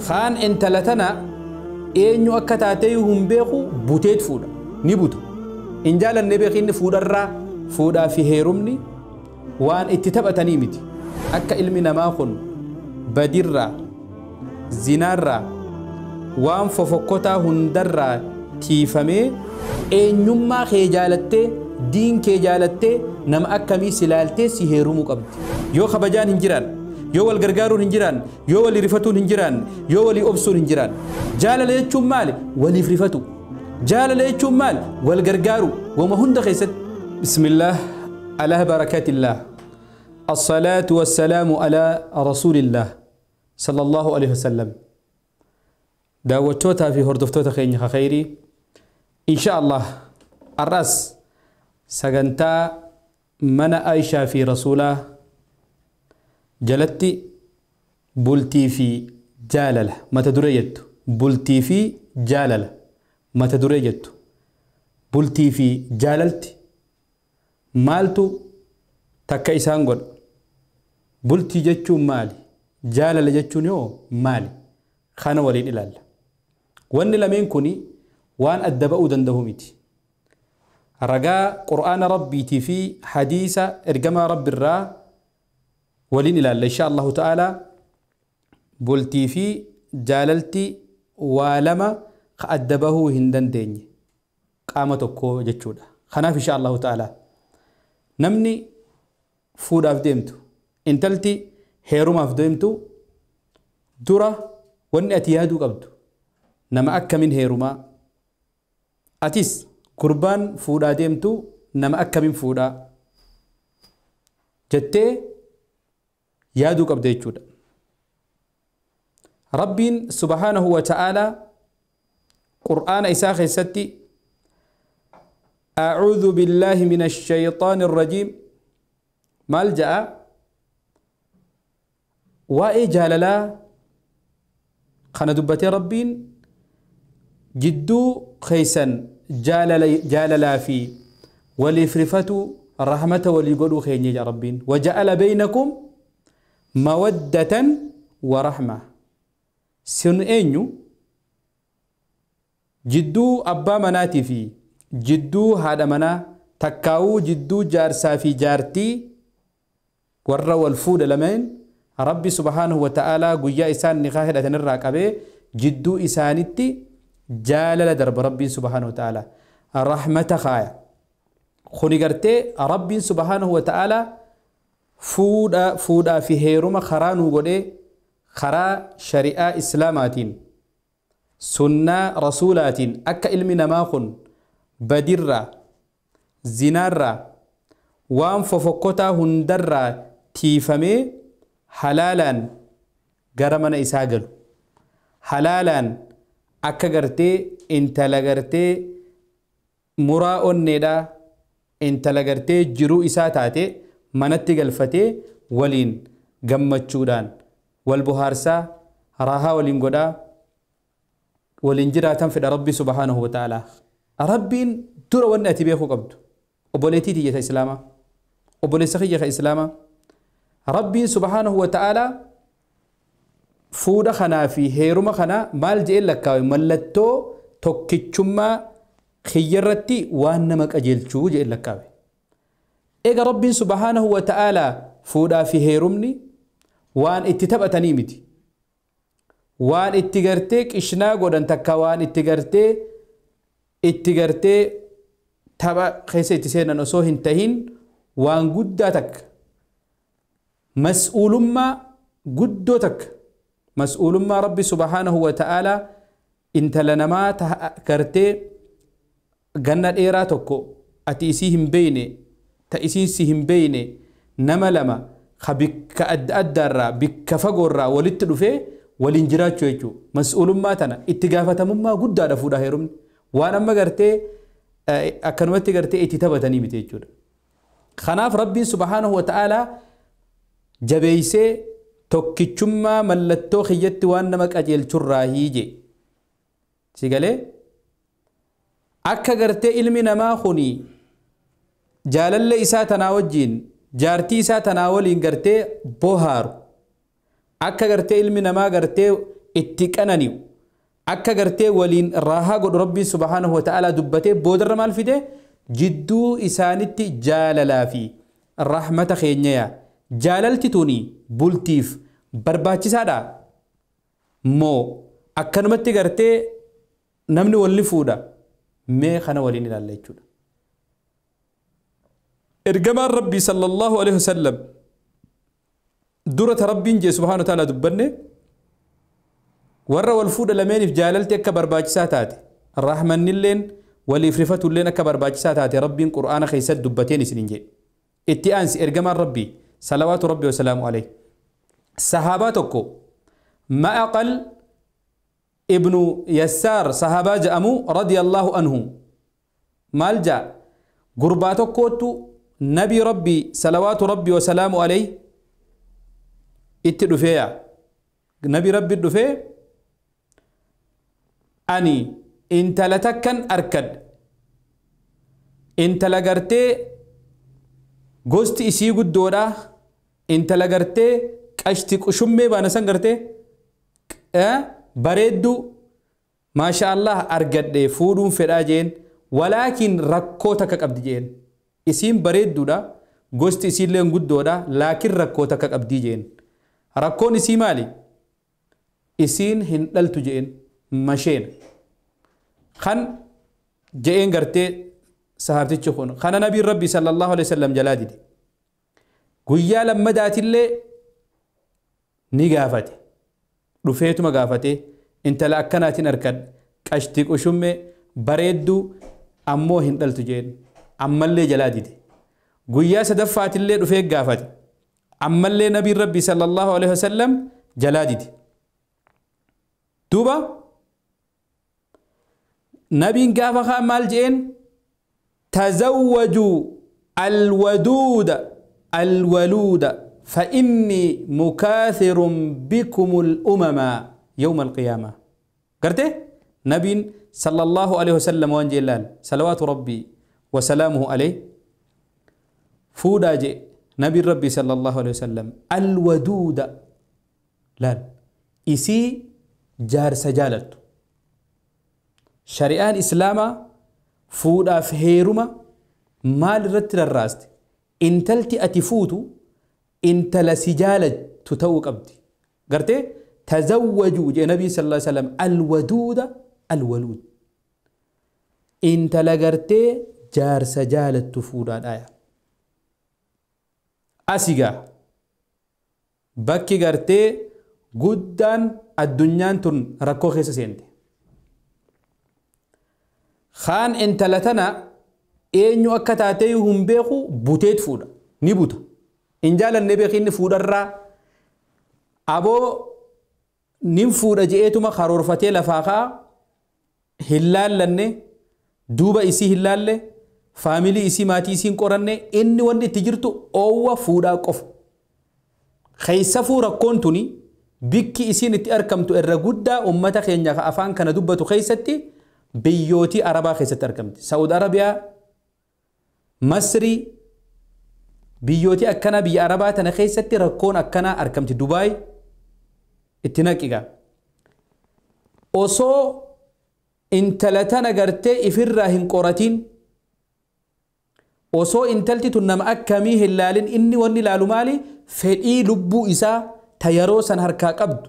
Kaan intala tana eenyu akka taatee hin beeku buteet fuudha. Ni buta. Hin jaalanne beeki inni fuudharraa fuudhaa fi heerumni waan itti taphatanii miti. Akka ilmi namaa kun badirraa, zinaarraa, waan fofokkotaa hundarraa tiifamee eenyummaa kee jaalattee diin kee jaalattee nama akkamii si laaltee si heerumuu qabdi. Yoo kabajaan hin jiraan, yoo wal gargaaruun hin jiraan, yoo walii rifatuun hin jiraan, yoo walii obsuun hin jiraan. Jaalala jechuun maali? Waliif rifatu. Jaalala jechuun maali? Wal gargaaru. Wama hunda keessatti. Bismillah, ala barakatillah. الصلاة والسلام على رسول الله صلى الله عليه وسلم. داوتوتا في هردفتوتا خيني خيري إن شاء الله الرأس سجنتا من عائشة في رسوله جلتي بولتي في جاللة ما تدريت بولتي في جاللة ما تدريت بولتي في جاللتي مالتو تكا إسان bultii jechuun maali? Jaalala jechuun yoo maali? Kana waliin ilaalla. Wanni lameen kuni waan adda ba'uu danda'u miti. Ragaa Qur'aana Rabbiitii fi hadiisa ergamaa Rabbiirraa waliin ilaalla. Insha Allahu ta'ala bultii fi jaalalti waa lama ka adda bahuu hin dandeenye qaama tokko jechuudha. Kanaaf insha Allahu ta'ala namni fuudhaaf deemtu intalti heerumaaf deemtu dura wanni ati yaaduu qabdu nama akkamiin heerumaa, atis gurbaan fuudhaa deemtu nama akkamiin fuudhaa jettee yaaduu qabda jechuudha. Rabbiin subhaanahu wa ta'aalaa Qur'aana isaa keessatti أعوذ بالله من الشيطان الرجيم maal ja'a? Waa'ee jaalalaa kana dubbatee Rabbiin jidduu keessan jaalalaa fi waliif rifatu rahmata walii godhuu keenya jedha Rabbiin. Waja'ala baynakum mawaddatan wa rahma. Sun eenyu? Jidduu abbaa manaatii fi jidduu haadha manaa takkaawuu jidduu jaarsaa fi jaartii warra wal fuudha lameen Rabbi subhaanahu wa ta'aalaa guyyaa isaan nikaa hidhatan irraa qabee jidduu isaanitti jaalala darba Rabbiin subhaanahu wa ta'aalaa rahmata kaaya. Kuni gartee Rabbiin subhaanahu wa ta'aalaa fuudhaa fi heeruma karaa nuu godhee karaa shari'aa islaamaatiin sunnaa rasuulaatiin akka ilmi namaa kun badirraa zinaarraa waan fofokkotaa hundarraa tiifamee halaalaan gara mana isaa galu. Halaalaan akka gartee intala gartee muraa onneedhaa intala gartee jiruu isaa taate manatti galfatee waliin gammachuudhaan wal bohaarsaa raahaa waliin godhaa waliin jiraatan fedha Rabbi subhaanahu wa ta'aalaa. Rabbiin dura wanni ati beekuu qabdu obboleettii tiyya islaamaa obboleessa kiyya islaamaa Rabbiin subhaanahu wa ta'aalaa fuudha kanaa fi heeruma kanaa maal je'een lakkaawe mallattoo tokkichummaa kiyyarratti waan nama qajeelchuu je'een lakkaawe. Eega Rabbiin subhaanahu wa ta'aalaa fuudhaa fi heerumni waan itti taphatanii miti. Waan itti gartee qishnaa godhan takka waan itti gartee tapha keessa itti seenan osoo hin tahin waan guddaa takka mas'uulummaa guddoo takka mas'uulummaa Rabbi subhaanahu wa ta'aalaa intala namaa gartee ganna dheeraa tokko ati isii hin beeyne ta isiin si hin beeyne nama lama ka bikka adda addaarraa bikka fagoorraa walitti dhufee waliin jiraachuu jechuudha. Mas'uulummaa tana itti gaafatamummaa guddaadha fuudhaa heerumni. Waan amma gartee akkanumatti gartee itti taphatanii miti jechuudha. Kanaaf Rabbiin subhaanahu wa ta'aalaa jabeessee tokkichummaa mallattoo kiyyatti waan nama qajeelchurraa hiije. Si galee akka gartee ilmi namaa kuni jaalalle isaa tanaa wajjiin jaartii isaa tanaa waliin gartee bohaaru akka gartee ilmi namaa gartee itti qanani'u akka gartee waliin raahaa godhu Rabbiin subhaanahu wa ta'aalaa dubbatee boodarra maal fide jidduu isaanitti jaalalaa fi rahmata keenyaya jaalalti tuni bultiif barbaachisaadha moo akkanumatti gartee namni walli fuudha mee kana waliin ilaalla jechuudha. Ergamaan Rabbii sallallahu alaihi wasallam dura Rabbiin jee subhaanahu wa ta'aalaa dubbanne warra wal fuudha lameeniif jaalalti akka barbaachisaa taate rahmannilleen waliif rifatulleen akka barbaachisaa taate Rabbiin Qur'aana keessatti dubbateen isiniin jedhe. Itti aansi ergamaan Rabbii salawaatu Rabbii wasalaamu alayhi sahaabaa tokko Ma'aqal ibnu Yassaar sahaabaa jedhamu radiyallahu anhu maal ja'a gurbaa tokkootu nabii Rabbii salawaatu Rabbii wasalaamu alayhi itti dhufeeya nabii Rabbii dhufee ani intala takkan arkadhe intala gartee gosti isii guddoodha intala gartee qashti qushummee baana san gartee bareeddu maasha Allah argadhe fuudhuun fedhaa jeen walaakin rakkoo takka qabdi jeen isiin bareedduudha gosti isiillee guddoodha laakiin rakkoo takka qabdi jeen rakkoon isii maali isiin hin dhaltu jeen masheen kan jeen gartee sahaabtichi kun kana nabiin Rabbi sallallahu alaihi wasallam jalaa dide guyyaa lammadaatillee ni gaafate dhufeetuma gaafate intala akkanaatiin arkadhe qashti qushumme bareedduu ammoo hin dhaltu jeen ammallee jalaa dide guyyaa sadaffaatillee dhufee gaafate ammallee nabiin Rabbi sallallahu alaihi wasallam jalaa dide duuba nabiin gaafa kaan maal jeen tazawwajuu alwaduuda alwaluuda فإني مكاثر بكم الأمم يوم القيامة. قرته؟ نبي صلى الله عليه وسلم وانجلال صلوات ربي وسلامه عليه فوداجي نبي ربي صلى الله عليه وسلم الودود لا إسي جار سجالت شريان إسلاما فودا فهيرما مال رتل الراست انتلتي أتفوتو انت لسجالة تتوق أبدي قرتي تزوجوا جاء النبي صلى الله عليه وسلم الودود الولود انت لقرتي جار سجالة تفودا الآية أسيقا بكي قرتي قدان الدنيا تن ركو خيسا سينتي خان انت لتنا اينيو اكتاتيهم بيخو بوتيت فودا نبوتا إن جال النبي خين فودرا أبو نم فود جئتما خرورفتي لفاقا هلال لنه دوبا إسي هلال له فاميلي إسي ماتي إسي قرنه إني وندي تجرتو أو فودا قف خيسفو ركونتني بكي إسي نتأركمتو الرجودة أمتا خينيا أفان كان دوبتو خيستي بيوتي عربا خيست أركمت سعود عربيا مصري biyyooti akkana biyya arabaa tana keessatti rakkoon akkanaa argamti Dubaay itti naqiga osoo intala tana gartee ifirraa hin qoratin osoo intalti tun nama akkamii hin laalin inni wanni laalu maali fedhii lubbuu isaa ta yeroo san harkaa qabdu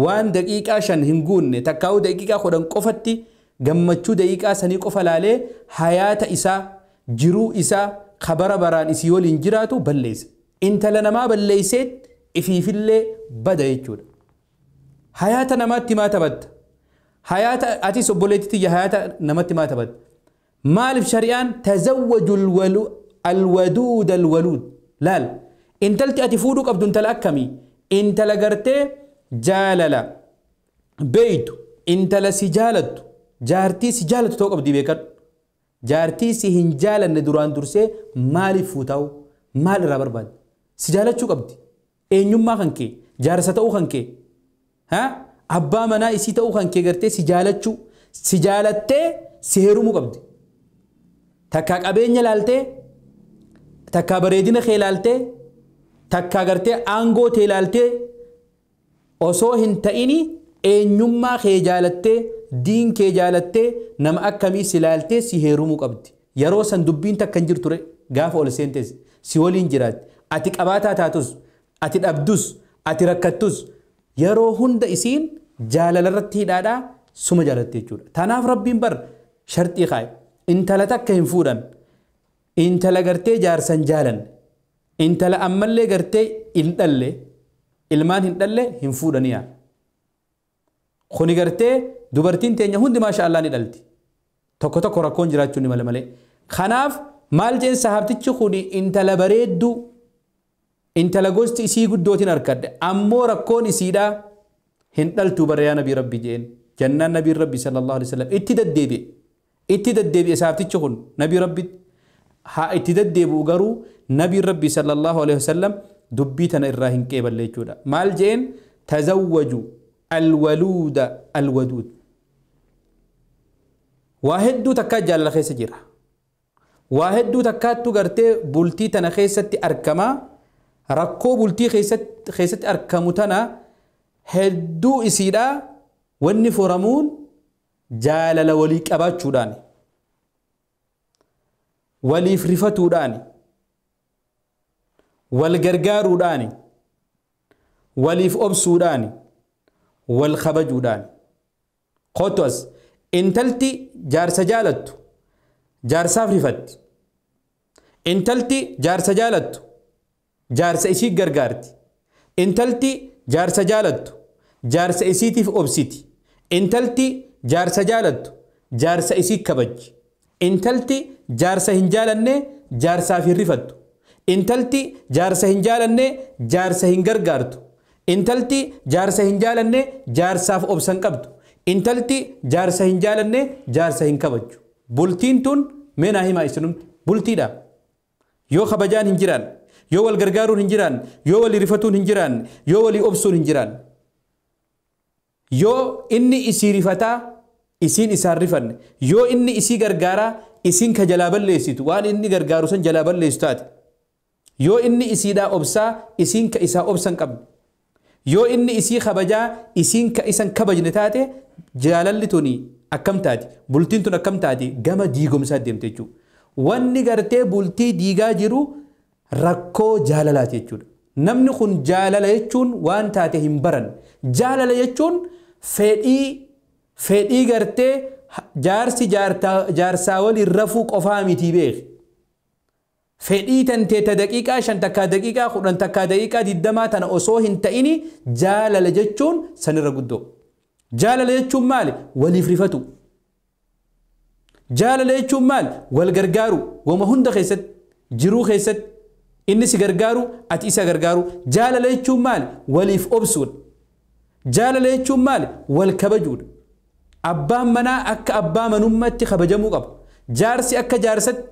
waan daqiiqaa 5 hin guunne takkaa'uu daqiiqaa 10 qofatti gammachuu daqiiqaa sanii qofa laalee hayaata isaa jiruu isaa خبر بران إسيول إنجراتو بليس انت لنا ما بليسيت إفي اللي بدأ يجود حياتنا ما ما تبد حياة أتي سبوليتي حياة نمت ما تبد مال شريان تزوج الودود الولود لا انت لتأتي فودك أبدو انت لأكمي انت لقرتي جاللا بيت انت لسجالت جارتي سجالت توق أبدي بيكر jaartii si hin jaalanne duraan dursee maaliif fuutaa'u maal irraa barbaadde si jaalachuu qabdi eenyummaa kan kee jaarsa ta'uu kan kee abbaa manaa isii ta'uu kan kee gartee si jaalachuu si jaalattee si heerumuu qabdi takkaa qabeenya laaltee takkaa bareedina kee laaltee takkaa gartee aangoo tee laaltee osoo hin ta'ini Eenyummaa kee jaalattee, diin kee jaalattee, nama akkamii si laaltee si heerumuu qabdi. Yeroo san dubbiin takka hin jirtu ture gaafa ol seentees si waliin jiraatti. Ati qabaataa taatus, ati dhabdus, ati rakkattus yeroo hunda isiin jaalalarratti hidhaadhaa suma jaalatte jechuudha. Tanaaf Rabbiin bar sharxii kaa'e. Intala takka hin fuudhan. Intala gartee jaarsan jaalanne. Intala ammallee gartee hin dhalle, ilmaan hin dhalle hin fuudhaniyaa. Kuni gartee dubartiin teenya hundi maasha Allah ni dhalti. Tokko tokko rakkoon jiraachuu ni mala malee. Kanaaf maal jeen sahaabtichi kuni intala bareedduu, intala gosti isii guddootiin harkadhe ammoo rakkoon isiidhaa hin dhaltuu bara yaa nabii Rabbi jeen. Jannaan nabii Rabbi sallallahu alaihi wasallam itti deddeebi'e. Itti deddeebi'e sahaabtichi kun nabii Rabbi haa itti deddeebi'u garuu nabii Rabbi sallallahu alaihi wasallam dubbii tana irraa hin qeeballe jechuudha. Maal jeen tazawwaju alwaluuda alwaduud. Waa hedduu takkaa jaalala keessa jira. Waa hedduu takkaattu gartee bultii tana keessatti argamaa rakkoo bultii keessatti argamu tana hedduu isiidhaa wanni furamuun jaalala walii qabaachuudhaan, waliif rifatuudhaan, wal gargaaruudhaan, waliif obsuudhaan, wal kabajuudhaan. Kottu as intalti jaarsa jaalattu jaarsaaf rifatti. Intalti jaarsa jaalattu jaarsa isii gargaarti. Intalti jaarsa jaalattu jaarsa isiitiif obsiti. Intalti jaarsa jaalattu jaarsa isii kabajji. Intalti jaarsa hin jaalanne jaarsaaf hin rifattu. Intalti jaarsa hin jaalanne jaarsa hin gargaartu. Intalti jaarsa hin jaalanne jaarsaaf obsan qabdu. Intalti jaarsa hin jaalanne jaarsa hin kabajju. Bultiin tun mee naa himaa isinumti bultiidha. Yoo kabajaan hin jiraan, yoo wal gargaaruun hin jiraan, yoo walii rifatuun hin jiraan, yoo walii obsuun hin jiraan. Yoo inni isii rifataa isiin isaan rifanne, yoo inni isii gargaaraa isiin ka jalaa balleessitu waan inni gargaaru san jalaa balleessitu taate. Yoo inni isiidhaa obsaa isiin ka isaa obsan qabne. Yoo inni isii kabajaa isiin ka isan kabajne taate jaalalli tuni akkam taati, bultiin tun akkam taati gama diigomsaa deemte jechuudha. Wanni gartee bultii diigaa jiru rakkoo jaalalaati jechuudha. Namni kun jaalala jechuun waan taate hin baran. Jaalala jechuun fedhii gartee jaarsi jaarsaa waliin rafuu qofaa miti beeki. Fedhii tantee ta daqiiqaa 5 takkaa daqiiqaa 10 takkaa daqiiqaa 20 tana osoo hin ta'ini jaalala jechuun sanirra guddoo. Jaalala jechuun maali? Waliif rifatu. Jaalala jechuun maali? Wal gargaaru. Wama hunda keessatti, jiruu keessatti inni si gargaaru, ati isa gargaaru. Jaalala jechuun maali? Waliif obsuudha. Jaalala jechuun maali? Wal kabajuudha. Abbaan manaa akka abbaa manummaatti kabajamuu qaba. Jaarsi akka jaarsatti,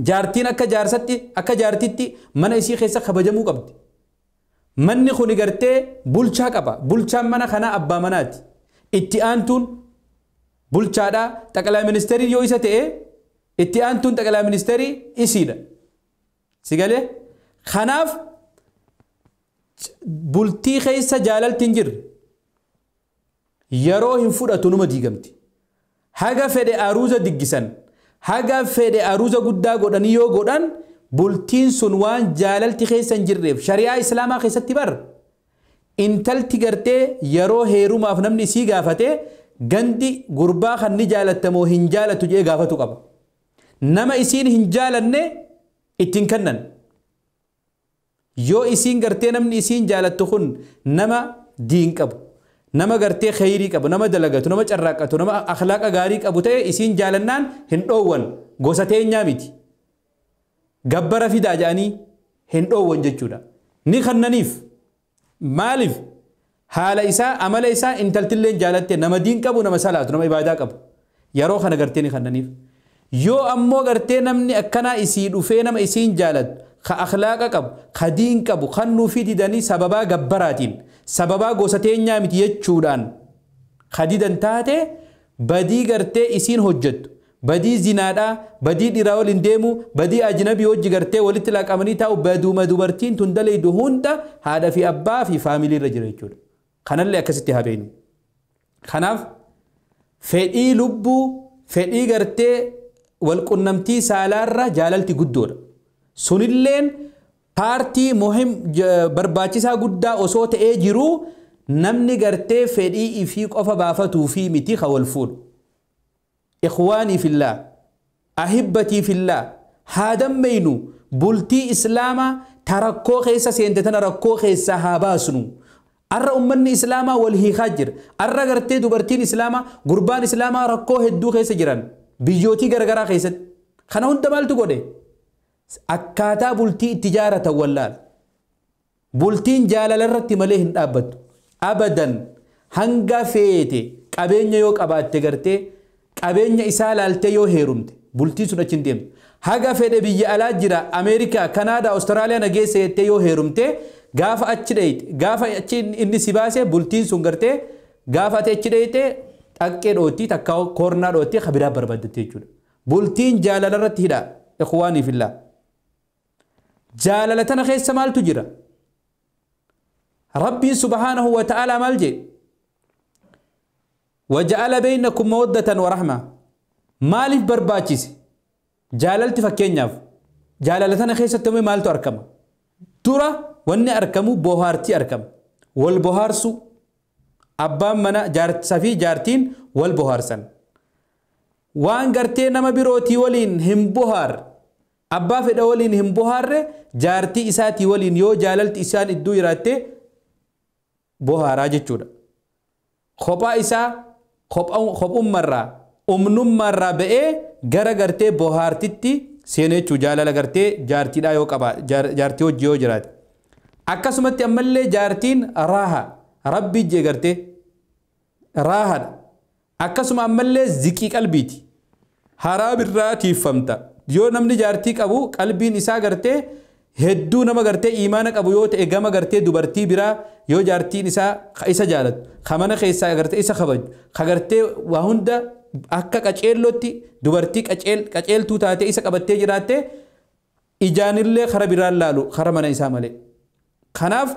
jaartiin akka jaarsatti, akka jaartitti mana isii keessa kabajamuu qabdi. Manni kuni gartee bulchaa qaba. Bulchaan mana kanaa abbaa manaati. Itti aantuun bulchaadhaa. Xaqalaa ministeerii yoo isa ta'e itti aantuun xaqalaa ministeerii isiidha. Si galee? Kanaaf bultii keessa jaalalti hin jirre yeroo hin fudhatu numa diigamti. Haga fedhe aruuza diggisan, haga fedhe aruuza guddaa godhanii yoo godhan bultiin sun waan jaalalti keessa hin jirreef shari'aa islaamaa keessatti bar intalti gartee yeroo heerumaaf namni isii gaafate gandi gurbaa kan ni jaalattamoo hin jaalatu jedhee gaafatu qaba. Nama isiin hin jaalanne ittiin kennan. Yoo isiin gartee namni isiin jaalattu kun nama diin qabu, nama gartee khayrii qabu, nama dalagatu, nama carraaqqatu, nama akhlaaqa gaarii qabu ta'e isiin jaalannaan hin dhoowwan, gosa teenyaa miti. Gabbara fidaa jedhanii hin dhoowwan jechuudha. Ni kennaniif. Maaliif? Haala isaa, amala isaa intaltilleen jaalatte nama diin qabu, nama salaatu, nama ibaadaa qabu. Yeroo kana gartee ni kennaniif. Yoo ammoo gartee namni akkanaa isii dhufee nama isiin jaalattu, ka akhlaaqa qabu, ka diin qabu, kan nuufii didanii sababaa gabbaraatiin, sababaa gosa teenyaa miti jechuudhaan ka didan taate badii gartee isiin hojjettu, badii zinaadhaa, badii dhiiraa waliin deemu, badii ajnabii hojii gartee walitti laaqamanii taa'u, baduma dubartiin tun dalaydu hunda haadha fi abbaa fi faamilii irra jira jechuudha. Kanallee akkasitti haa beeknu. Kanaaf fedhii lubbuu fedhii gartee walqunnamtii saalaarra jaalalti guddoodha. Sunilleen paartii muhim barbaachisaa guddaa osoo ta'ee jiruu namni gartee fedhii ifii qofa baafatuu fi miti ka wal fuudhu. Ikhwaanii fillah, ahibbatii fillah, haa dammeynu bultii islaamaa ta rakkoo keessa seente tana rakkoo keessaa haa baasnu. Arra ummanni islaamaa wal hiikaa jira. Arra gartee dubartiin islaamaa gurbaan islaamaa rakkoo hedduu keessa jiran biyyootii garagaraa keessatti. Kana hunda maaltu godhe? Akkaataa bultii itti ijaaratan wallaala. Bultiin jaalala irratti malee hin dhaabbattu. Abadan hanga feete qabeenya yoo qabaatte gartee qabeenya isaa laaltee yoo heerumte bultiin sun achi hin deemtu. Haga fedhe biyya alaa jira Ameerikaa, Kanaadaa, Awustiraaliyaa nageessa jettee yoo heerumte gaafa achi dheeyte gaafa achi inni si baase bultiin sun gartee gaafa ati achi dheeyte xaqqee dhootti takka koornaa dhootti ka biraa barbaaddatte jechuudha. Bultiin jaalala irratti hidha ikhwaanii fillah. Jaalala tana keessa maaltu jira? Rabbiin subhaanahu wa ta'ala maal jedhe? Waja'ala baynakum mawaddatan wa rahma. Maaliif barbaachise? Jaalalti fakkeenyaaf jaalala tana keessatti maaltu argama? Dura wanni argamu bohaartii argama. Wal bohaarsu abbaan mana jaarsaa fi jaartiin wal bohaarsan. Waan gartee nama birootii waliin hin bohaarre abbaa fedha waliin hin bohaarre jaartii isaatii waliin yoo jaalalti isaan iddoo jiraatte bohaaraa jechuudha. Kophaa isaa kophummarraa umnummaarraa ba'ee gara gartee bohaartitti seenee jechuu jaalala gartee jaartiidhaa yoo qaba jaartii hojii yoo jiraate. Akkasumatti ammallee jaartiin raaha rabbi jee gartee raahadha. Akkasuma ammallee ziqii qalbiiti. Haraa birraa tiiffamta. Yoo namni jaartii qabu qalbiin isaa gartee hedduu nama gartee imaana qabu yoo ta'e gama gartee dubartii biraa yoo jaartiin isaa isa jaalatu ka mana keessaa gartee isa kabaju ka gartee waa hunda akka qaceellootti dubartii qaceeltuu taate isa qabattee jiraatte ijaanillee kara biraan laalu kara mana isaa malee. Kanaaf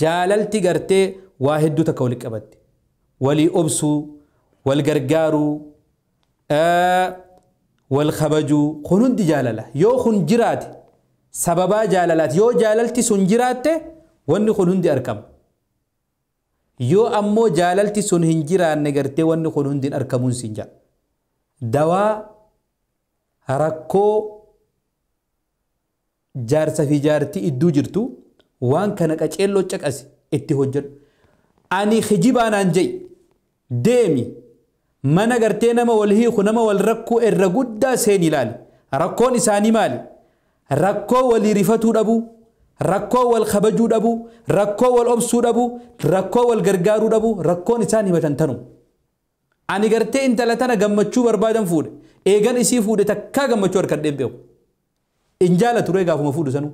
jaalalti gartee waa hedduu takka walitti qabatte. Walii obsuu, wal gargaaruu, wal kabajuu kun hundi jaalala. Yoo kun jiraate sababaa jaalalaati. Yoo jaalalti sun jiraatte wanni kun hundi argama. Yoo ammoo jaalalti sun hin jiraanne gartee wanni kun hundi hin argamuun siin jedha. Dawaa rakkoo jaarsa fi jaartii idduu jirtu waan kana qaceelloo caqasi itti hojjedhu. Ani hijibaanaan je'i deemi mana gartee nama wal hiiku nama wal rakkoo irra guddaa seen ilaali. Rakkoon isaanii maali? Rakkoo walii rifatuu dhabuu, rakkoo wal kabajuu dhabuu, rakkoo wal obsuu dhabuu, rakkoo wal gargaaruu dhabuu, rakkoon isaan himatan tanu. Ani gartee intala tana gammachuu barbaadan fuudhe. Eegan isii fuudhe takkaa gammachuu harkadheen beeku. In jaalatu ture gaafuma fuudhu sanuu.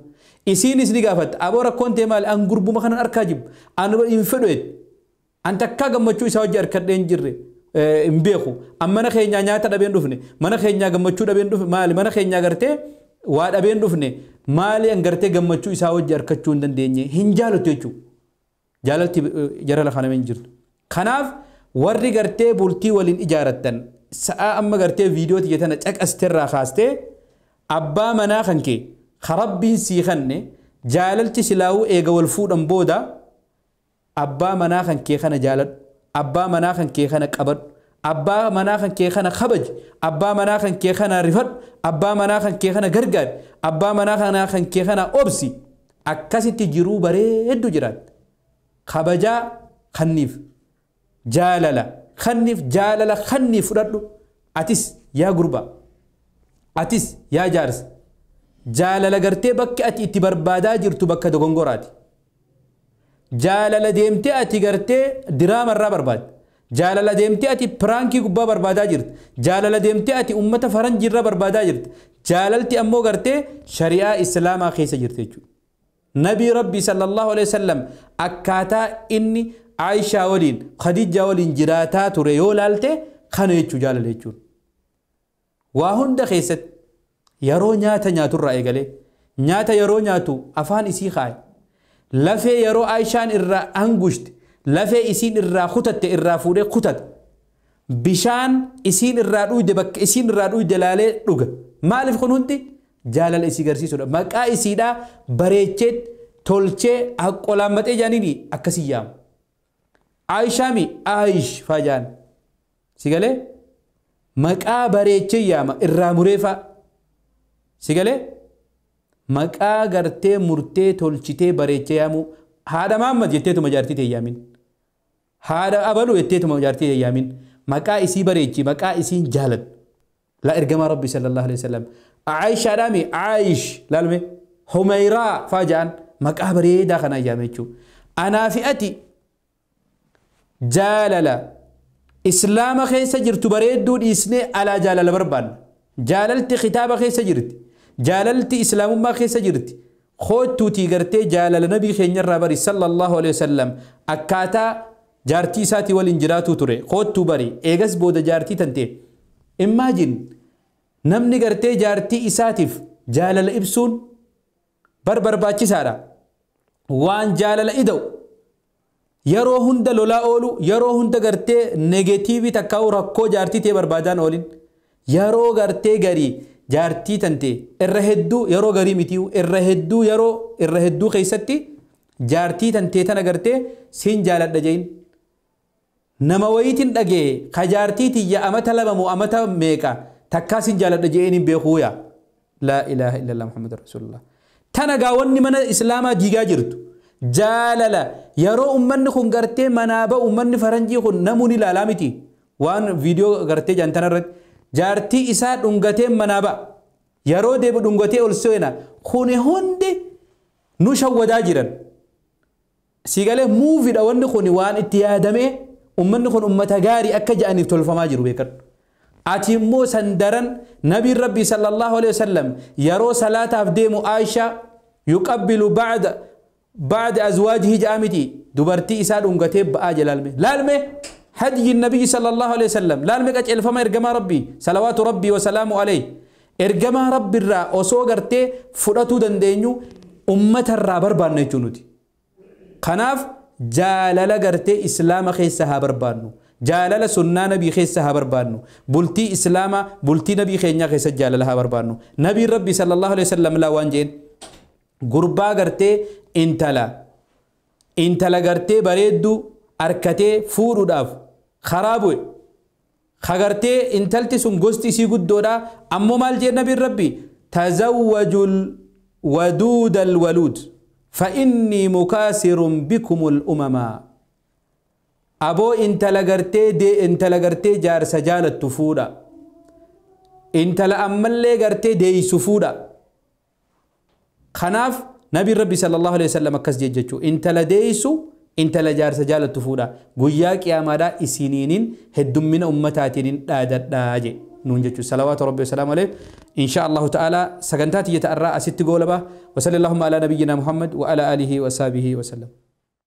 Isiinis ni gaafatte. Aboo rakkoon ta'e maali? An gurbuma kanan harkaa jibbu. An hin fedhu jetti. An takkaa gammachuu isaa hojii harkadheen jirre hin beeku. An mana keenyaa nyaata dhabeen dhufne. Mana keenyaa gammachuu dhabeen dhufne maali? Mana keenyaa gartee waa dhabeen dhufne maali an gartee gammachuu isaa hojii harkachuu hin dandeenye hin jaalatu jechuudha. Jaalalti jara lafa nama hin jirtu. Kanaaf warri gartee bultii waliin ijaarattan sa'aa amma gartee viidiyoo tiyya tana caqasterraa kaastee abbaa manaa kan kee rabbiin sii kanne jaalalti silaa'uu eega wal fuudhan booda abbaa manaa kan kee kana jaaladhu, abbaa manaa kan kee kana qabadhu, abbaa manaa kan kee kana kabaji, abbaa manaa kan kee kana rifadhu, abbaa manaa kan kee kana gargaari, abbaa manaa kan kee kana obsi. Akkasitti jiruu bareeddu jiraatta. Kabajaa kanniif jaalala kanniif jaalala kanniif fudhadhu. Atis yaa gurbaa, atis yaa jaarsa, jaalala gartee bakki ati itti barbaadaa jirtu bakka dogongoraati. Jaalala deemtee ati gartee diraamarraa barbaadda. Jaalala deemtee ati piraankii gubbaa barbaadaa jirta. Jaalala deemtee ati ummata faranjiirraa barbaadaa jirta. Jaalalti ammoo gartee shari'aa islaamaa keessa jirti jechuudha. Nabii Rabbii sallallahu alaihi wasallam akkaataa inni Aishaa waliin Khadijaa waliin jiraataa ture yoo laalte kana jechuu jaalala jechuudha. Waa hunda keessatti yeroo nyaata nyaaturraa eegalee nyaata yeroo nyaatu afaan isii kaaye. Lafee yeroo Aishaan irraa angushte Lafee isiin irraa kutatte irraa fuudhee kutata. Bishaan isiin irraa dhuyde bakka isiin irraa dhuyde laalee dhuga. Maaliif kun hundi jaalala isii garsiisuudha. Maqaa isiidhaa bareechee tolchee haqqolaammatee jaaniini akkasii yaama. Aayishaami Aayish faa jaan. Si galee maqaa bareechee yaama irraa muree faa. Si galee maqaa gartee murtee tolchitee bareechee yaamuu haadha Mahammad jetteetuma jaartii ta'e yaamin. Haadha abaluu jetteetuma jaartii ta'e yaamin. Maqaa isii bareechi maqaa isiin jaaladhu. La ergamaa Rabbi sallallahu alaihi wasallam. Aayishaadhaami Aayish laalme Humeyraa faa ja'an maqaa bareedaa kanaa yaame jechuudha. Anaa fi ati jaalala Islaama keessa jirtu bareedduu dhiisnee alaa jaalala barbaanna. Jaalalti kitaaba keessa jirti. Jaalalti islaamummaa keessa jirti. Koottuutii gartee jaalala nabii keenyarraa bari sallallahu alaihi wasallam akkaataa jaartii isaatii waliin jiraatu ture. Koottuu bari eegas booda jaartii tante. Imagine namni gartee jaartii isaatiif jaalala ibsuun barbaachisaadha. Waan jaalala ida'u yeroo hunda lolaa oolu yeroo hunda gartee negeetiivii takkaa'u rakkoo jaartii ta'e barbaadaan oolin yeroo gartee garii jaartii tante irra hedduu yeroo garii mitii irra hedduu yeroo irra hedduu keessatti jaartii tantee tana gartee siin jaaladha jein. Nama wayiitiin dhagee ka jaartii tiyya amata lama moo amata meeqa takkaa siin jaaladha jeen hin beekuu yaa. Laa ilaaha illallah Muhammad Rasulullah. Tana gaawwanni mana islaamaa diigaa jirtu. Jaalala yeroo ummanni kun gartee manaa ba'u ummanni faranjii kun namuun ilaalaa miti. Waan viidiyoo gartee jaantana irratti jaartii isaa dhungatee manaa ba'a. Yeroo deebi dhungatee ol seena kuni hundi nu shawwadaa jiran. Siigalee muuviidha wanni kun waan itti yaadamee ummanni kun ummata gaarii akka ja'aniif tolfamaa jiru beekadhu. Ati immoo sandaran nabiin Rabbi sallallahu alaihi wasallam yeroo salaataaf deemu Aisha yuqabbilu ba'da azwaajihi ja'amiti dubartii isaa dhungatee ba'aa jalaalme. Laalme hadyi nabiyyi sallallahu alaihi wasallam laalme qajeelfama ergamaa Rabbii salawaatu Rabbii wa salaamu alayhi ergamaa Rabbi irraa osoo gartee fudhatuu dandeenyu ummata irraa barbaanna jechuu nuti. Kanaaf jaalala gartee islaama keessa haa barbaannu. Jaalala sunnaa nabii keessa haa barbaannu. Bultii islaamaa bultii nabii keenyaa keessa jaalala haa barbaannu. Nabiin Rabbi sallallahu alaihi wasallam laa waan jeen gurbaa gartee intala gartee bareedduu harkatee fuudhuudhaaf karaa bu'e. Kagartee intalti sun gosti isii guddoodha. Ammoo maal jeen nabiin Rabbi tazawwajul waduudal waluud fa inni mukaasirun bikumul umamaa. Aboo intala gartee jaarsa jaalattu fuudha. Intala ammallee gartee deeysu fuudha. Kanaaf nabiin Rabbi sallallahu alaihi wasallam akkas jechuu intala deeysu intala jaarsa jaalattu fuudha. Guyyaa qiyaamaadhaa isiniinin heddummina ummataatiin dhaadadhaa je nuun jechuu salawaatu Rabbi wasalaamu alayhi. Insha Allahu ta'ala sagantaa tiyya ta'arraa asitti goolaba. Wa sallallahu ala nabiyyina Muhammad wa ala alihi wa sahbihi wa sallam.